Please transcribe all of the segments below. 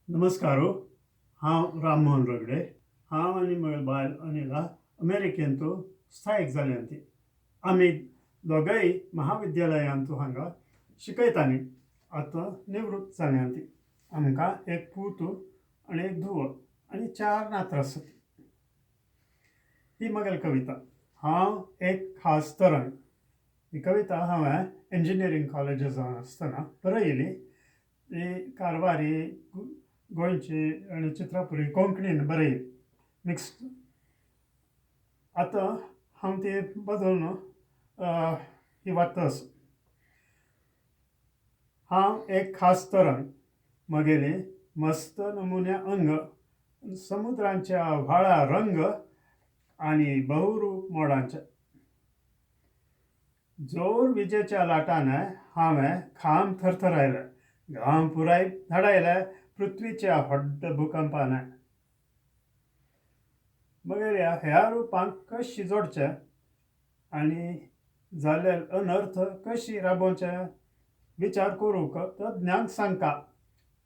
नमस्कार, हांव राममोहन रगडे. हांव आनी म्हगे बायल अनिला अमेरिकेंतू स्थायीक जाल्यांत. आमी दोगांय महाविद्यालयांतू हांगा शिकयतालीं. आतां निवृत्त जाल्यांत. आमकां एक पूत आनी एक धुव आनी चार नातरां आसात. ही म्हगेली कविता, हांव एक खास तरंग. ही कविता हांवें इंजिनियरींग कॉलेजीसान आसतना बरयली. ही कारवारी, गोंयची आनी चित्रापुरी कोंकणीन बरयली, मिक्स. आतां हांव ती बदलून ही वाचता आसा. हांव एक खास तरंग, म्हगेली मस्त नमुन्या अंग, समुद्रांच्या व्हाळा रंग आनी बहुरूप मोडांचे. जोर विजेच्या लाटाने हांवें खाम थरथरायले, गांव पुराय धाडायले पृथ्वीच्या व्हड भुकंपाने. मगेल्या ह्या रुपांक कशी जोडचे आनी जाल्ले अनर्थ कशी राबोवचे, विचार करूंक तज्ञांक सांगका,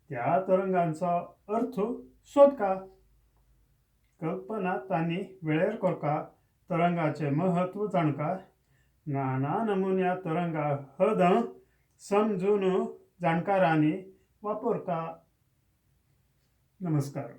त्या तरंगांचो अर्थ सोदका. कल्पना तांणी वेळेर करका, तरंगाचें म्हत्व जाणका. नाना नमुन्या तरंगा हद समजून जाणकारांनी वापरका. नमस्कार.